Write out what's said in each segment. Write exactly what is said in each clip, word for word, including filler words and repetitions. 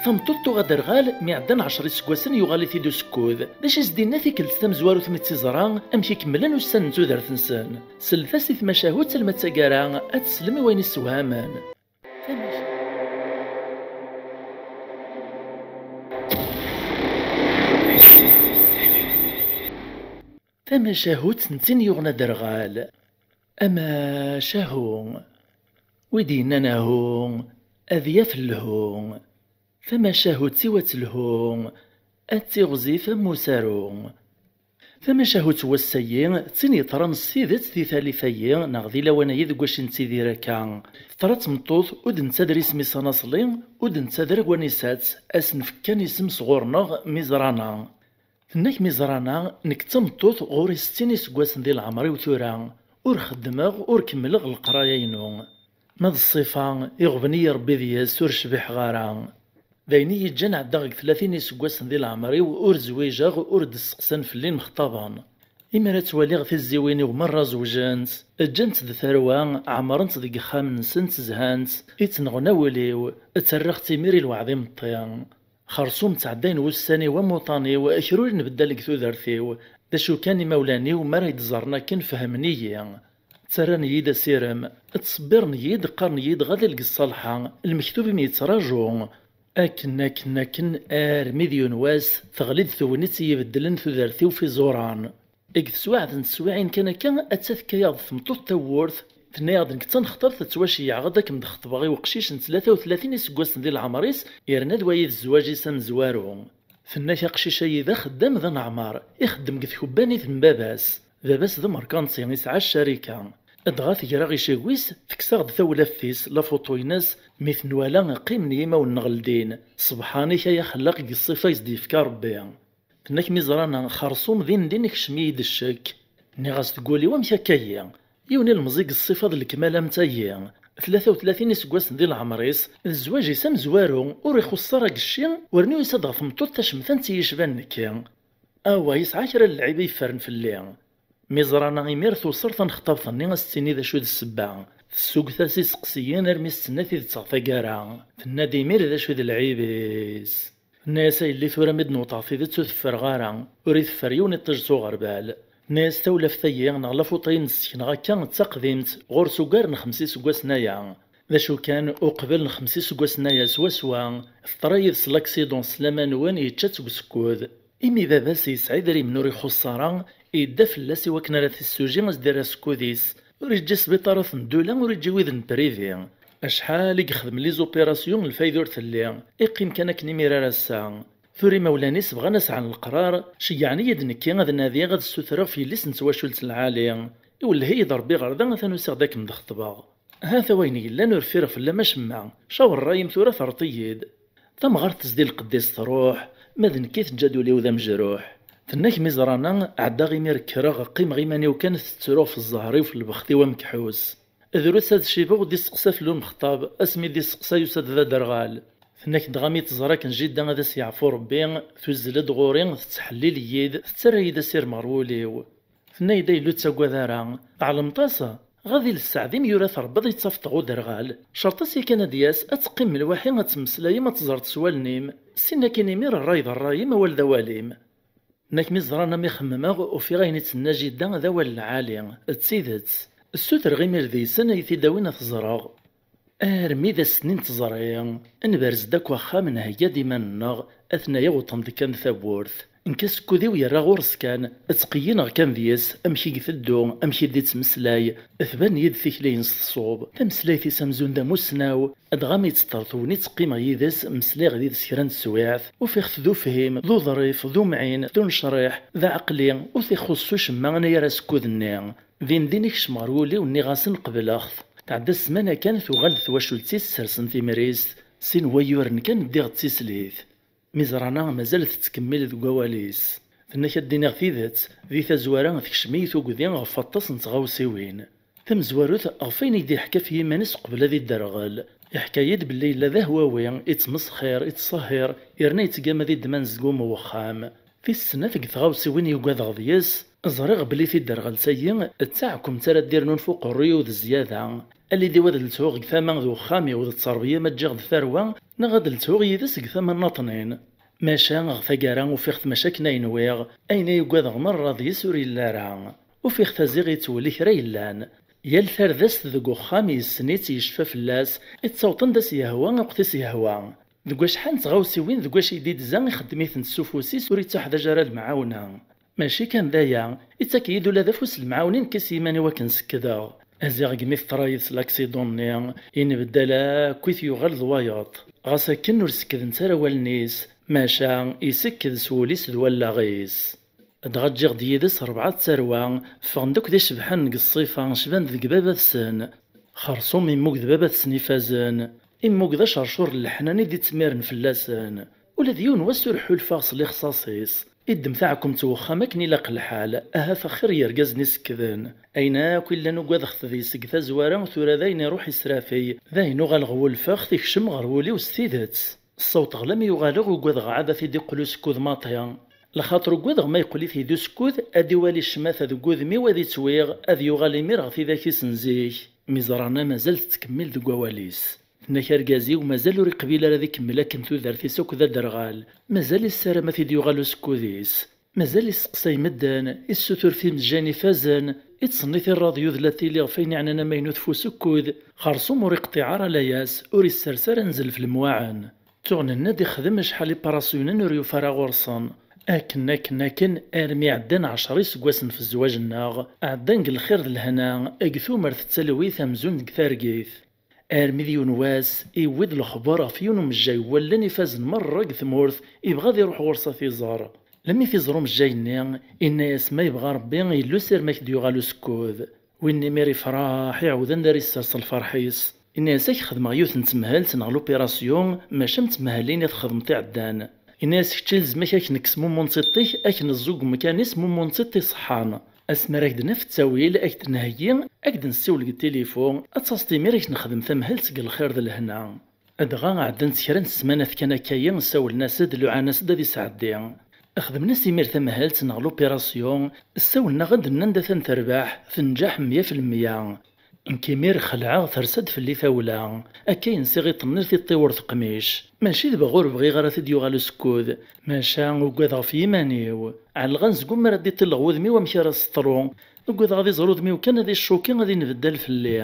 Tameṭṭut tuɣ aderɣal, mi ɛeddan ɛecra iseggasen yuɣal-it-id usekkud. D acu i s-d-yenna tikkelt tamezwarut mi tt-iẓra, amek i kemmlen ussan n tudert-nsen? Sellet-as i tmacahut alma d taggara, ad teslem i wayen issewhamen. Tamacahut n tin yuɣen aderɣal. Amacahu. Wi d-yennan ahu, ad yaf lhu. Tamacahut-iw ad telhu, ad tiɣzif am usaru. Tamacahut n wass-agi d tin yeḍran s tidet di tallit-agi neɣ di lawan-agi deg wacu nettidir akka. Teḍra d tmeṭṭut ur d-nettader isem-is anaṣli, ur d-nettader awanis-as, ad s-nefk kan isem sɣur-neɣ Miẓrana. Tenna-k Miẓrana, nekk d tameṭṭut ɣur-i settin iseggasen di leɛmer-iw tura, ur xeddmeɣ, ur kemmleɣ leqraya-inu. Ma d ṣṣifa, iɣben-iyi Rebbi deg-s, ur cbiḥeɣ ara. D ayen i yi-ǧǧan ɛeddaɣ deg tlatin iseggasen di leɛmer-iw, ur zwiǧeɣ, ur d-sseqsan fell-i imexṭaben. Imir ad twaliɣ tizziwin-iw merra zewǧent, ǧǧant-d tarwa, ɛemrent deg yexxamen-nsent, zhant, i ttneɣen awul-iw, ttarraɣ-tt imir i lweɛd imeṭṭi. Xersum ttɛeddayen wussan-iw am uṭan-iw, kra ur nbeddal deg tudert-iw. D acu kan, imawlan-iw mi ara yi-d-ẓerren akken fehmen-iyi. Ttarran-iyi-d asirem, ttṣebbiren-iyi-d, qqaren-iyi-d ɣad ilg ṣṣalḥa, lmektub i m-yettraǧu. Akken, akken, akken, armi d yiwen wass, teɣli-d tegnit i ibeddlen tudert-iw f iẓuran. Deg teswiɛt n teswiɛin kan akka, atta tekka-yaɣ-d tmeṭṭut tawwurt, tenna-yaɣ-d nekk d tanexṭabt ad ttwaceyyeɛeɣ ad kem-d-xeṭbeɣ i uqcic n tlata u tlatin iseggasen di leɛmer-is, yerna d wayi d zzwaǧ-is amezwaru. Tenna-k aqcic-ayi d axeddam d aneɛmar, ixeddem deg tkebbanit n baba-s. Baba-s d amerkanti, isɛa ccarika. Dɣa tger aɣicaw-is, tekkes-aɣ-d tawlaft-is, lafuṭu-ines, mi t-nwala qqimen yimawen-nneɣ ldin. Ṣebḥan-ik ay axellaq deg ṣṣifa i s-d-yefka Rebbi. Tenna-k Miẓrana, xerṣum din din ikcem-iyi-d ccek. Nniɣ-as deg wul-iw amek akka-yi? Yiwen ilemẓi deg ṣṣifa d lekmal am tayi, tlata u tlatin iseggasen di leɛmer-is, d zzwaǧ-is amezwaru, ur ixuṣṣ ara deg cci, werni yusa-d ɣer tmeṭṭut tacemtant i yecban nekki. Awah, yesɛa kra n lɛib i yeffren fell-i. Miẓrana imir tewṣer tanexṭabt-nni a s-tini d acu d ssebba. Tessugget-as iseqsiyen armi s-tenna tidet ɣer taggara. Tenna-d imir d acu d lɛib-is. Tenna-yas a yelli, tura mi d-newṭeɣ tidet ur teffer ara, ur iteffer yiwen iṭij s uɣerbal. Tenna-yas tawlaft-agi neɣ lafuṭ-ayi n-ssekneɣ akka d taqdimt, ɣur-s ugar n xemsa iseggasen aya. D acu kan, uqbel n xemsa iseggasen aya swaswa, teḍra yid-s laksiḍun s laman-nwen, yečča-tt deg usekkud. Imi baba-s yesɛa idrimen ur ixuṣṣ ara, yedda fell-as i wakken ara t-issuji, as-d-irr asekkud-is. Ur iǧǧi sbiṭarat n ddula, ur iǧǧi wid n privi. Acḥal i yexdem les opérations, lfayda ur telli. Iqqim kan akken imir ar ass-a. Tura imawlan-is bɣan ad sɛan leqrar, ceyyɛen-iyi-d nekki ad nadiɣ ad ssutreɣ f yelli-s n twacult lɛali. Iwelleh-iyi-d Rebbi ɣer da, atan usiɣ-d ad kem-d-xeṭbeɣ. Hata wayen yellan, ur ffireɣ fell-am acemma. Cawer ṛṛay-im tura, terreḍ-iyi-d. Tamɣart tezdi lqedd-is truḥ, ma d nekk i teǧǧa-d ul-iw d amejruḥ. Tenna-k Miẓrana, ɛeddaɣ imir kkreɣ, qqimeɣ iman-iw kan, tettruɣ f zzher-iw, f lbext-iw amekḥus. Drus ad cibeɣ ur d-isteqsa fell-i umexṭab, asmi d-isteqsa yusa-d d aderɣal. Tenna-k dɣa mi teẓra akken jidda ad as-yeɛfu Rebbi, tuzzel-d ɣur-i, tettḥellil-iyi-d, tettarra-yi-d asirem ɣer wul-iw. Tenna-yi-d a yellu ur ttagad ara, tɛelmeḍ-as? Ɣad iles sseɛd-im yura trebbaḍ yettafeḍ-t ɣer uderɣal. Cerṭ-as yakan ad d-yas, ad teqqimem lwaḥi ad temmeslayem ad teẓreḍ s wallen-im. Sin akin imir ṛṛay d ṛṛay-im, awal d awal-im. Nekk mi ẓran am i xemmemeɣ, ufiɣ ayen i d-tenna jidda d awal lɛali, d tidet. Ssutreɣ imir deg-sen ad yi-t-id-awin ad t-ẓreɣ. Armi d ass-nni n teẓri, nberz-d akk axxam, nhegga-d iman-nneɣ, atnaya wwḍen-d kan tawwurt. Nekk asekkud-iw yerra ɣur-s kan, ttqeyyineɣ kan deg-s, amek i iteddu, amek i d-ittmeslay, tban-iyi-d tikli-ines tṣub. Tameslayt-is amzun d amussnaw, dɣa mi tt-ṭerḍeɣ, qqim yid-s, meslayeɣ yid-s kra n teswiɛt, ufiɣ-t d ufhim, d uḍrif, d umɛin, d unecriḥ, d aɛeqli, ur t-ixuṣṣ ucemma anagar asekkud-nni. Din din ikcem ɣer wul-iw, nniɣ-asen qebleɣ-t. Tɛedda ssmana kan, tuɣal-d twacult-is, sersen timrist, sin wayyuren kan ddiɣ d tislit. Mi ẓran-aɣ mazal tettkemmil deg wawal-is. Tenna-k ad d-iniɣ tidet, di tazwara tekcem-iyi tugdi ɣef waṭas n tɣawsiwin. Tamezwarut, ɣef wayen i d-yeḥka ɣef yiman-is qbel ad idderɣel. Yeḥka-yi-d belli yella d ahwawi, ittmesxir, ittṣehhir, yerna yettgama di ddman seg wexxam. Tis snat deg tɣawsiwin i ugadeɣ deg-s, ẓriɣ belli tidderɣelt-agi d taɛkemt ara d-irnun f uqerruy-iw d zzyada. Alidi-w ad lethuɣ deg tama d uxxam-iw d ttṛebya ma ǧǧiɣ-d tarwa, neɣ ad lethuɣ yid-s deg tama nnaṭnin. Maca ɣer taggara ufiɣ-t mačči akken ay nwiɣ, ayen ay ugadeɣ merra deg-s ur yelli ara. Ufiɣ-t aziɣ yettweli kra yellan. Yal tardast deg uxxam yessen-itt, yecfa fell-as, ittaweḍ anda s-yehwa, lweqt i s-yehwa. Deg wacḥal n tɣawsiwin deg wacu i d-idza, ixeddem-itent s ufus-is, ur yettaḥdaǧ ara lemɛawna. Mačči kan d aya, ittak-iyi-d ula d afus lemɛawna i nekk s yiman-iw akken sekkdeɣ. Aziɣ gmi teḍra yid-s laksiḍun-nni, inbeddal akk i t-yuɣal d wayeḍ. Ɣas akken ur sekkdent ara wallen-is, maca isekked s wul-is d wallaɣ-is. Dɣa ǧǧiɣ-d yid-s rebɛa d tarwa, ffɣen-d akk d icebḥen deg ṣṣifa, cban-d deg baba-tsen. Xerṣum immug d baba-tsen ifazen, immug d acercur n leḥnan i d-ittmiren fell-asen. Ula d yiwen wass ur ḥulfaɣ s lixṣaṣ-is. Iddem taɛkemt n wexxam akken ilaq lḥal, ahat axir yergazen isekkden. Ayen akk illan ugadeɣ-t deg-s deg tazwara, tura d ayen iruḥ israfey, d ayen uɣaleɣ wulfeɣ-t ikcem ɣer wul-iw s tidet. Ssawṭeɣ lammi uɣaleɣ ugadeɣ ɛad ad t-id-iqqel usekkud maṭi. Lxaṭer ugadeɣ ma yeqqel-it-id usekkud, ad iwali ccmata deg wudem-iw ad ittwiɣ, ad yuɣal imir ɣer tidak-is n zik. Mi ẓrana mazal tettkemmil deg wawal-is. Tenna-k argaz-iw mazal ur iqbil ara ad ikemmel akken tudert-is akk d aderɣal. Mazal issaram ad t-id-yuɣal usekkud-is. Mazal isseqsay medden, issutur timejjayin ifazen, ittṣennit i rradyu d la tili ɣef ayen iɛnan amaynut f usekkud, xersum ur iqṭiɛ ara layas, ur issers ara anzel f lemwaɛen. Tuɣ nenna-d ixdem acḥal iparasuynen ur yufi ara ɣur-sen. Akken, akken, akken, armi ɛeddan ɛecra iseggasen f zzwaǧ-nneɣ, ɛeddan deg lxir d lehna, deg tumert d talwit amzun deg targit. Armi d yiwen wass, iwwi-d lexber ɣef yiwen umejjay n wallen ifazen merra deg tmurt, ibɣa ad iruḥ ɣur-s ad t-iẓer. Lemmi t-iẓer umejjay-nni, inna-yas ma yebɣa Rebbi, yella usirem ad k-d-yuɣal usekkud. Win imir ifraḥ, iɛawed anda ara issers lferḥ-is. Inna-yas ad k-xedmeɣ yiwet n temhelt neɣ l'opération, mačči am tmehhalin i txedmeḍ iɛeddan. Inna-yas kečč ilzem-ak ad k-nekkes mummu n tiṭ-ik, ad k-neẓẓu deg umkan-is mummu n tiṭ iṣeḥḥan. Asmi ara k-d-naf ttawil, ad k-d-nheyyi, ad k-d-nessiwel deg tilifu, ad taseḍ imir ad k-nexdem tamhelt deg lxir d lehna. Dɣa ɛeddant kra n ssmanat kan akka-yi, ssawlen-as-d, luɛan-as-d ad isɛeddi. Xedmen-as imir tamhelt neɣ l'opération, ssawlen-aɣ-d, nnan-d atan terbeḥ, tenǧeḥ meyya fi lmeyya. Nekk imir xelɛeɣ, tersa-d fell-i tawla. Akka yensa iɣiṭ-nni tiṭ-iw ur teqmic. Mačči d baɣ ur bɣiɣ ara ad t-id-yuɣal usekkud, maca ugadeɣ ɣef yiman-iw. Ɛellɣen seg ummer ad d-iṭilleɣ wudem-iw amek ara s-teḍru. Ugadeɣ ad iẓer udem-iw kan ad iccuki ad inbeddal fell-i.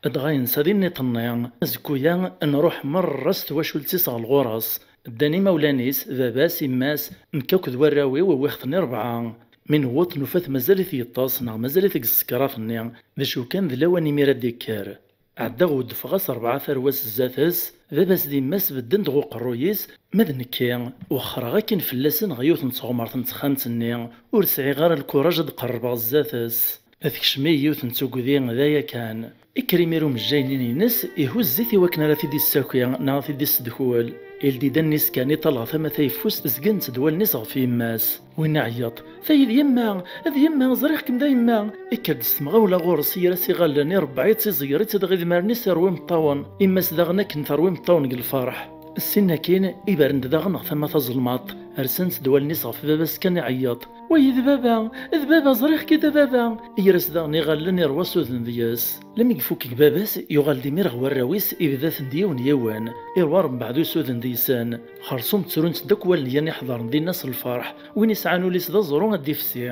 Dɣa yensa di nniṭ-nni. Azekku-ya nruḥ merra s twacult-is ɣer ɣur-s. Ddan imawlan-is, baba-s, yemma-s, nekk akked warraw-iw wwiɣ-ten i rebɛa. Mi newweḍ nufa-t mazal-it yeṭṭes neɣ mazal-it deg tsekrat-nni, d acu kan d lawan imir ad d-ikker. Ɛeddaɣ weddfeɣ-as rebɛa tarwa-s zdat-s, baba-s d yemma-s bedden-d ɣer uqerruy-is, ma d nekki, wexxreɣ akin fell-asen ɣer yiwet n tɣemert n texxamt-nni, ur sɛiɣ ara lkuraj ad qerrbeɣ zdat-s. Tekcem-iyi yiwet n tugdi d aya kan. Ikker imir umejjay-nni-ines, ihuzz-it i wakken ara t-id-issaki neɣ ad t-id-issedkul. Ildi-d allen-is kan, iṭal ɣer tama tayeffust, zgant-d wallen-is ɣef yemma-s. Win iɛeyyeḍ: "Tayi d yemma! D yemma! Ẓriɣ-kem d a yemma!" Ikker-d s temɣawla ɣur-s, yer-as iɣallen, irebbeɛ-itt, iẓeyyer-itt-id ɣer idmaren-is, terwa imeṭṭawen. Yemma-s daɣen akken terwa imeṭṭawen deg lferḥ. Ssin akkin, ibren-d daɣen ɣer tama tazelmaḍt, rsen-d wallen-is ɣef baba-s kan iɛeyyeḍ: "Wayi d baba! D baba! Ẓriɣ-k-id a baba!" Yer-as daɣen iɣallen, irwa s udem deg-s. Lmi ifuk deg baba-s, yuɣal-d imir ɣer warraw-is, ibda-ten-d yiwen yiwen, irwa rebbeɛ d usuden deg-sen. Xersum ttrunt-d akk wallen n yan iḥeḍren dinna s lferḥ, win isɛan ul-is d aẓru ad d-ifsi.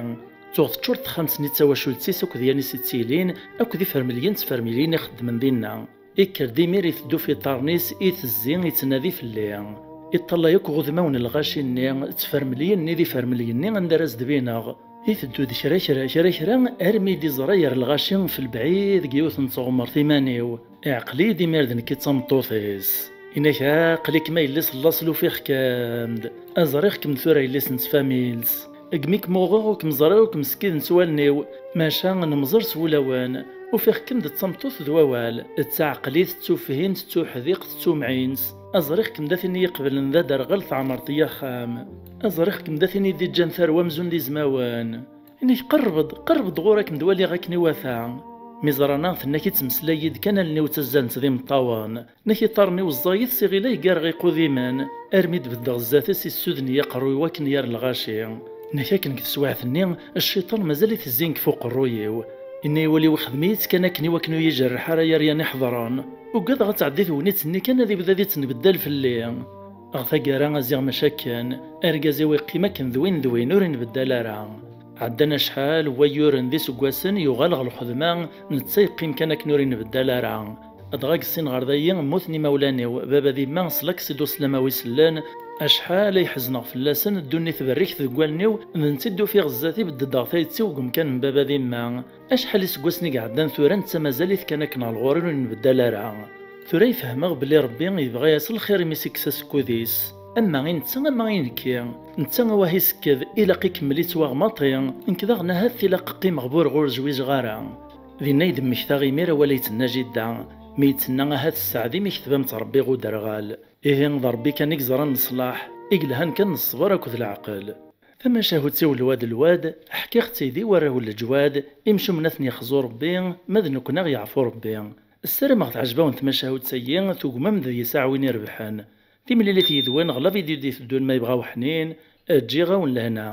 Tuɣ teččur texxamt-nni d tawacult-is akked yan-is ittilin, akked ifermelyen d tfermilyin ixeddmen dinna. Ikker-d imir iteddu f iṭarren-is, itezzi, ittnadi fell-i. Iṭṭalay akk ɣ udmawen n lɣaci-nni, d tfermelyin-nni d ifermelyen-nni anda ara s-d-bineɣ. Iteddu-d kra kra kra kra, armi d-iẓra yer lɣaci f lebɛid deg yiwet n tɣemmert iman-iw. Iɛqel-iyi-d imir d nekk i d tameṭṭut-is. Inak: "Aql-ikem a yelli-s n laṣel, ufiɣ-kem-d. A ẓriɣ-kem tura yelli-s n tfamilt. Deg mi kem-uɣeɣ ur kem-ẓriɣ, ur kem-skident wallen-iw, maca nemẓer s wulawen. Ufiɣ-kem-d d tameṭṭut d wawal, d taɛeqlit, d tufhimt, d tuḥdiqt, d tumɛint. A ẓriɣ-kem d a tin i yi-iqeblen d aderɣal, tɛemreḍ-iyi axxam. A ẓriɣ-kem d a tin i yi-d-iǧǧan tarwa amzun d izmawen." Inak: "Qerreb-d, qerreb-d ɣur-k, ad kem-d-waliɣ akken iwata." Mi ẓrana, tenna-k ittmeslay-id kan, allen-iw ttazzalent d imeṭṭawen. Nekk iṭarren-iw ẓẓayit s iɣil ay ggareɣ iqudimen, armi d-beddeɣ zdat-s, issuden-iyi aqerruy-iw akken yer lɣaci. Nekk akken deg teswiɛt-nni, cciṭan mazal-it zzin deg f uqerruy-iw. Inna-yi wul-iw ixdem-iyi-tt kan akken i wakken ur yi-jerreḥ ara yir yan iḥeḍren. Ugadeɣ ad tɛeddi tegnit-nni kan ad ibda di ttnbeddal fell-i. Ɣer taggara a ziɣ maca akken, argaz-iw iqqim akken d win d win ur inbeddal ara. Ɛeddan acḥal n wayyuren d iseggasen, yuɣal ɣer lxedma, netta yeqqim kan akken ur inbeddal ara. Dɣa deg sin ɣer dayi mmuten imawlan-iw, baba d yemma s laksidu s lama wi sellen, acḥal ay ḥezneɣ fell-asen, ddunit berriket deg wallen-iw, d netta i d-ufiɣ zdat-i beddedeɣ tayet-iw deg umkan n baba d yemma. Acḥal iseggasen i iɛeddan tura netta mazal-it kan akken ɣer lɣur ur inbeddal ara. Tura i fehmeɣ belli Rebbi yebɣa-yas lxir imi s-ikkes asekkud-is. Ama i netta ama i nekki. Netta awah isekked, ilaq ikemmel-itt waɣ maṭi, nekk daɣen ahat tilaq qqimeɣ burɣ ur zwiǧeɣ ara. Dinna i d-mmektaɣ imir awal ay d-tenna jidda, mi i d-tenna ahat sseɛd imi ketteb am ttṛebbiɣ uderɣal. Ihi d Ṛebbi kan i yeẓran leṣlaḥ, i yelhan kan d ṣṣber akked leɛqel. Tamacahut-iw lwad lwad, ḥkiɣ-tt-id i warraw n leǧwad, imcumen ad ten-yexzu Ṛebbi, ma d nekkni ad ɣ-yeɛfu Ṛebbi. Ssarameɣ teɛjeb-awen tmacahut-agi, tugmem deg-s aɛwin irebḥen. Timlilit yid-wen ɣer la vidéo d-iteddun ma yebɣa uḥnin, ǧǧiɣ-awen lehna.